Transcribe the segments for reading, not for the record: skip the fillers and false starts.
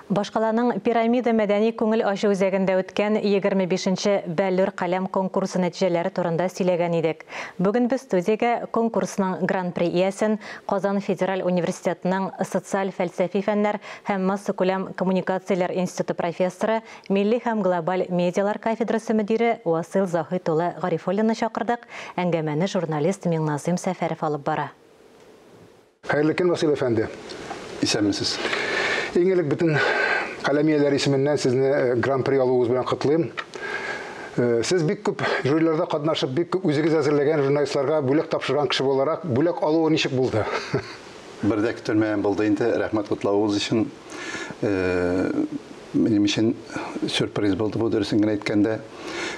Башкаланың Пирамида мәдәни күңел ачу үзәгендә үткән 25нче Бәллүр каләм конкурсы нәтиҗәләре турында сөйләгән идек. Бүген без студиягә конкурсның гран-при иясен, Казан федераль университетының социаль фәлсәфи фәннәр һәм массакүләм коммуникацияләр институты профессоры, милли һәм глобаль медиалар кафедрасы мөдире Васил Заһит улы Гарифуллинны чакырдык. Әңгәмәне журналист Миңназыйм Сәфәров алып бара. Хәерле көн, Васил әфәнде. Исәнмесез. Иң элек бөтен каләм ияләре исеменнән сезне гран-при алуыгыз белән котлыйм. Сез бик күп жюриларда катнашып, бик күп үзегез әзерләгән журналистларга бүләк тапшырган кеше буларак, бүләк алуы ничек булды? Бер дә көтелмәгән булды инде. Рәхмәт котлавыгыз өчен. Минем өчен сюрприз булды бу, дөресен генә әйткәндә.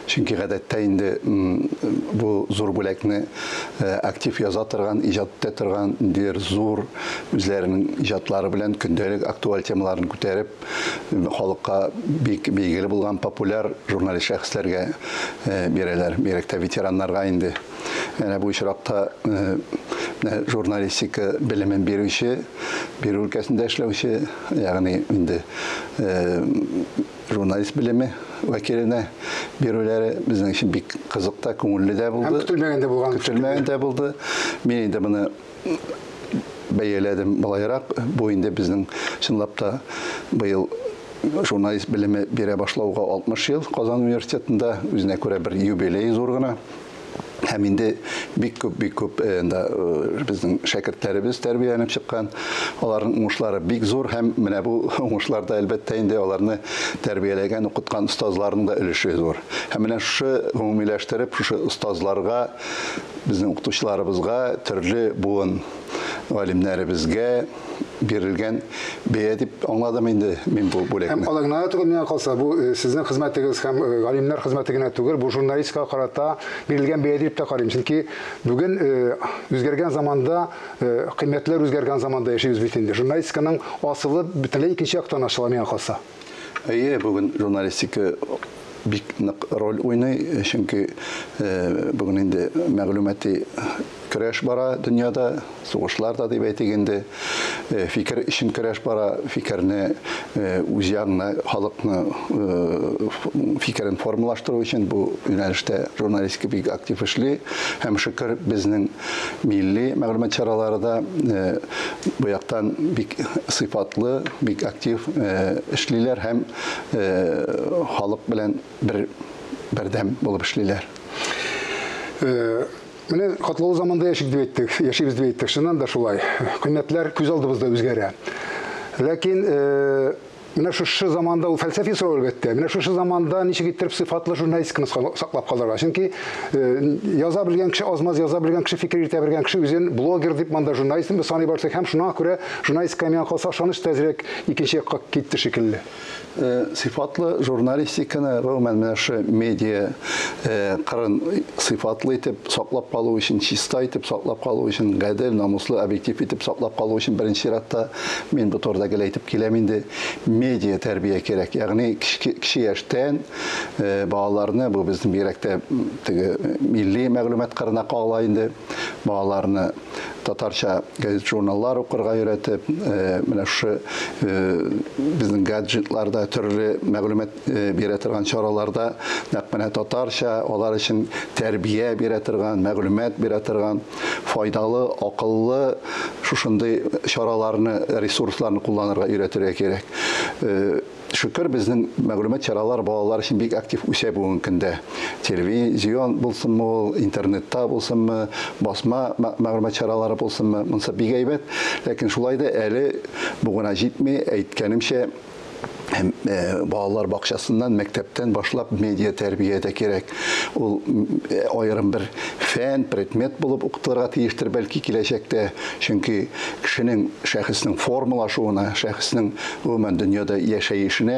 Чөнки гадәттә инде бу зур бүләкне актив яза торган, иҗат итә торган, ниндидер зур үзләренең иҗатлары белән көндәлек актуаль темаларын күтәреп, халыкка бик билгеле булган популяр журналист шәхесләргә бирәләр, бигрәк тә ветераннарга инде. Әнә бу очракта менә журналистика белемен бирүче, бирү өлкәсендә эшләүче, ягъни инде журналист белеме вәкиленә бирүләре безнең өчен бик кызык та, күңелле дә булды. Һәм көтелмәгән дә булган. Көтелмәгән дә булды. Мин инде моны бәяләдем болайрак. Бу инде безнең чынлап та быел журналист белеме бирә башлауга 60 ел Казан университетында үзенә күрә бер юбилей зур гына. Һәм инде бик күп, бик күп инде безнең шәкертләребез тәрбияләнеп чыккан. Аларның уңышлары бик зур һәм менә бу уңышларда әлбәттә инде аларны тәрбияләгән, укыткан остазларның да өлеше зур. Һәм менә шушы гомумиләштереп, шушы остазларга, безнең укытучыларыбызга, төрле буын галимнәребезгә бирелгән бәя дип аңладым инде мин бу бүләкне. Һәм алай гына да түгел, миңа калса, бу сезнең хезмәтегез һәм галимнәр хезмәте генә түгел, бу журналистикага карата бирелгән бәя дип тә карыйм. Чөнки бүген үзгәргән заманда, кыйммәтләр үзгәргән заманда яшибез бит инде. Журналистиканың асылы бөтенләй икенче яктан ачыла миңа калса. Әйе, бүген журналистика бик нык роль уйный, чөнки бүген инде мәгълүмати көрәш бара дөньяда, сугышлар да дип әйтик инде, фикер өчен көрәш бара, фикерне үз ягына халыкны фикерен формалаштыру өчен бу юнәлештә журналистика бик актив эшли һәм шөкер безнең милли мәгълүмат чаралары да бу яктан бик сыйфатлы, бик актив эшлиләр һәм халык белән бер бердәм булып эшлиләр. Менә катлаулы заманда яшик дип әйттек, яшибез дип әйттек. Чыннан да шулай. Кыйммәтләр күз алдыбызда үзгәрә. Ләкин менә шушы заманда, ул фәлсәфи сорау әлбәттә, менә шушы заманда ничек иттереп сыйфатлы журналистиканы саклап калырга? Чөнки яза белгән кеше азмаз, яза белгән кеше, фикер йөртә белгән кеше үзен блогер дип монда журналист дип саный башлый һәм шуңа күрә журналистика миңа калса ышаныч тәзрәк икенче якка китте шикелле. Сыйфатлы журналистиканы, гомумән менә шушы медиа кырын сыйфатлы итеп саклап калу өчен, чиста итеп саклап калу өчен, гадел, намуслы, объектив итеп саклап калу өчен беренче чиратта мин бу турыда гел әйтеп киләм инде, медиа тәрбия кирәк. Ягъни кече яшьтән балаларны, бу безнең бигрәк тә теге милли мәгълүмат кырына кагыла инде, балаларны татарча газет журналлар укырга өйрәтеп, менә шушы безнең гаджетларда төрле мәгълүмат бирә торган чараларда нәкъ менә татарча алар өчен тәрбия бирә торган, мәгълүмат бирә торган файдалы, акыллы шушындый чараларны, ресурсларны кулланырга өйрәтергә кирәк. Шөкер, безнең мәгълүмат чаралары балалар өчен бик актив үсә бүгенге көндә. Телевизион булсынмы ул, интернетта булсынмы, басма мәгълүмат чаралары булсынмы, монысы бик әйбәт. Ләкин шулай да әле бу гына җитми, әйткәнемчә, һәм балалар бакчасыннан, мәктәптән башлап медиа тәрбия дә кирәк. Ул аерым бер фән, предмет булып укытылырга тиештер бәлки киләчәктә. Чөнки кешенең, шәхеснең формалашуына, шәхеснең гомумән дөньяда яшәешенә,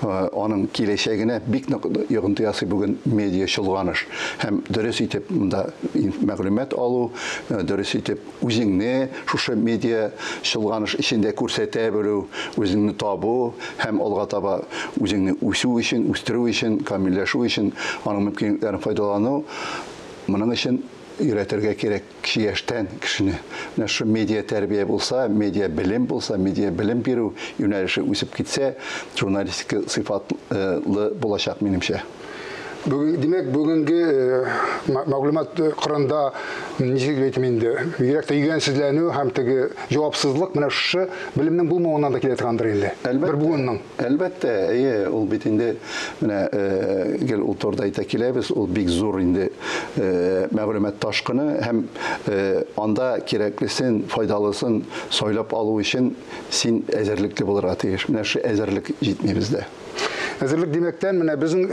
аның киләчәгенә бик нык йогынты ясый бүген медиа чолганыш. Һәм дөрес итеп монда мәгълүмат алу, дөрес итеп үзеңне шушы медиа чолганыш эчендә күрсәтә белү, үзеңне табу һәм алга таба үзеңне үсү өчен, үстерү өчен, камилләшү өчен аның мөмкинлекләрен файдалану, моның өчен Өйрәтергә кирәк кече яшьтән кешене. Менә шу медиа тәрбия булса, медиа белем булса, медиа белем бирү юнәлеше үсеп китсә, журналистика сыйфатлы булачак, минемчә. Бүген, димәк, бүгенге мәгълүмат кырында, ничек дип әйтим инде, бигрәк тә йөгәнсезләнү һәм теге җавапсызлык менә шушы белемнең булмавыннан да килә торгандыр инде. Бер буынның. Әлбәттә, әйе, ул бит инде менә гел ул турыда әйтә киләбез, ул бик зур инде мәгълүмат ташкыны һәм анда кирәклесен, файдалысын сайлап алу өчен син әзерлекле булырга тиеш. Менә шу әзерлек җитми бездә. Әзерлек димәктән, менә безнең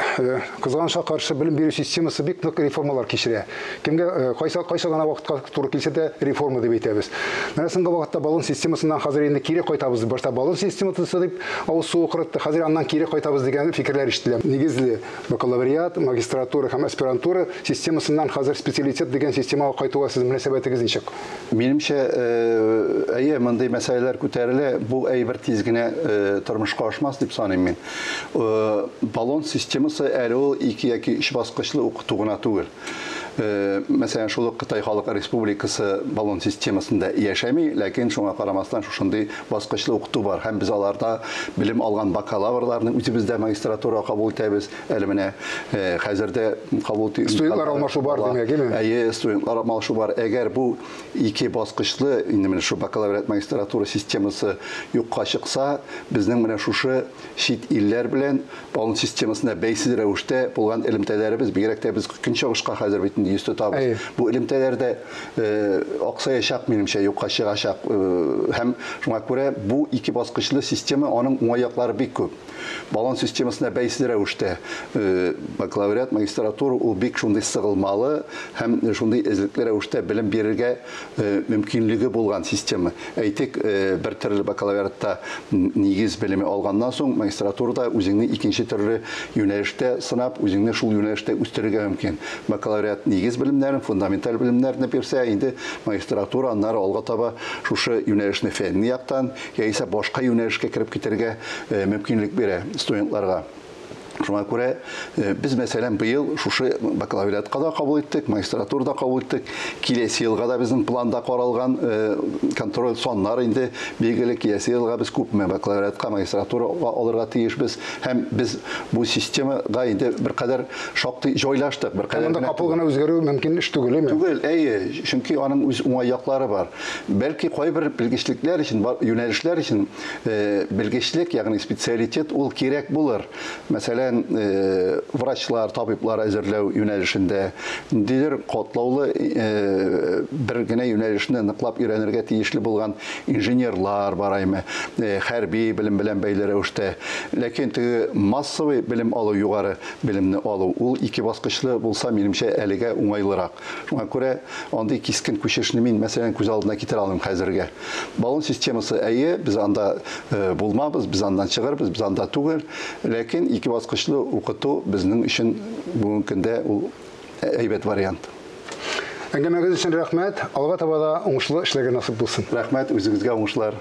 кызганычка каршы белем бирү системасы бик нык реформалар кичерә. Кемгә кайсы гына вакытка туры килсә дә реформа дип әйтәбез. Менә соңгы вакытта баллон системасыннан хәзер инде кире кайтабыз. Башта баллон системасы дип авыз суы корытты, хәзер аннан кире кайтабыз дигән фикерләр ишетелә. Нигезле бакалавриат, магистратура һәм аспирантура системасыннан хәзер специалитет дигән системага кайтуга сезнең мөнәсәбәтегез ничек? Минемчә, әйе, мондый мәсьәләләр күтәрелә. Бу әйбер тиз генә тормышка ашмас дип саныйм мин. Баллон системасы әле ул 2 яки 3 баскычлы укыту гына түгел. Мәсәлән, шул ук Кытай Халык Республикасы баллон системасында яшәми, ләкин шуңа карамастан шушындый баскычлы укыту бар. Һәм без аларда белем алган бакалаврларны үзебездә магистратура кабул итәбез. Әле менә хәзер дә кабул итү Студентлар алмашу бар, димәк, әйеме? Әйе, студентлар алмашу бар. Әгәр бу 2 баскычлы, инде менә шу бакалавриат магистратура системасы юкка чыкса, безнең менә шушы чит илләр белән баллон системасына бәйсез рәвештә булган элемтәләребез, бигрәк тә без көнчыгышка хәзер бит инде йөз тотабыз. Бу элемтәләр дә аксаячак, минемчә, юкка чыгачак. Һәм шуңа күрә бу 2 баскычлы система, аның уңай яклары бик күп. Баллон системасына бәйсез рәвештә бакалавриат, магистратура ул бик шундый сыгылмалы һәм шундый эзлекле рәвештә белем бирергә мөмкинлеге булган система. Әйтик, бер төрле бакалавриатта нигез белеме алганнан соң, магистратурада үзеңне икенче төрле юнәлештә сынап, үзеңне шул юнәлештә үстерергә мөмкин. Бакалавриат нигез белемнәрен, фундаменталь белемнәрне бирсә, инде магистратура аннары алга таба шушы юнәлешне фәнни яктан яисә башка юнәлешкә кереп китәргә мөмкинлек бирә студентларга. Шуңа күрә без, мәсәлән, быел шушы бакалавриатка да кабул иттек, магистратура да кабул иттек. Киләсе елга да безнең планда каралган контроль саннар инде билгеле. Киләсе елга без күпме бакалавриатка, магистратурага алырга тиешбез. Һәм без бу системага инде беркадәр шактый җайлаштык, беркадәр Монда генә капыл гына үзгәрү мөмкин эш түгел, әйме? Түгел, әйе, чөнки аның үз уңай яклары бар. Бәлки кайбер белгечлекләр өчен, бар юнәлешләр өчен белгечлек, ягъни специалитет ул кирәк булыр. Мәсәлән, врачлар, табиблар әзерләү юнәлешендә ниндидер катлаулы бер генә юнәлешне ныклап өйрәнергә тиешле булган инженерлар бар, әйме, хәрби белем белән бәйле рәвештә. Ләкин теге массовый белем алу, югары белемне алу, ул 2 баскычлы булса, минемчә, әлегә уңайлырак. Шуңа күрә андый кискен күчешне мин, мәсәлән, күз алдына китерә алмыйм хәзергә. Баллон системасы, әйе, без анда булмабыз, без аннан чыгарбыз, без анда түгел. Ләкин 2 баскычлы укыту безнең өчен бүгенге көндә ул әйбәт вариант. Әңгәмәгез өчен рәхмәт. Алга таба да уңышлы эшләргә насыйп булсын. Рәхмәт, үзегезгә уңышлар.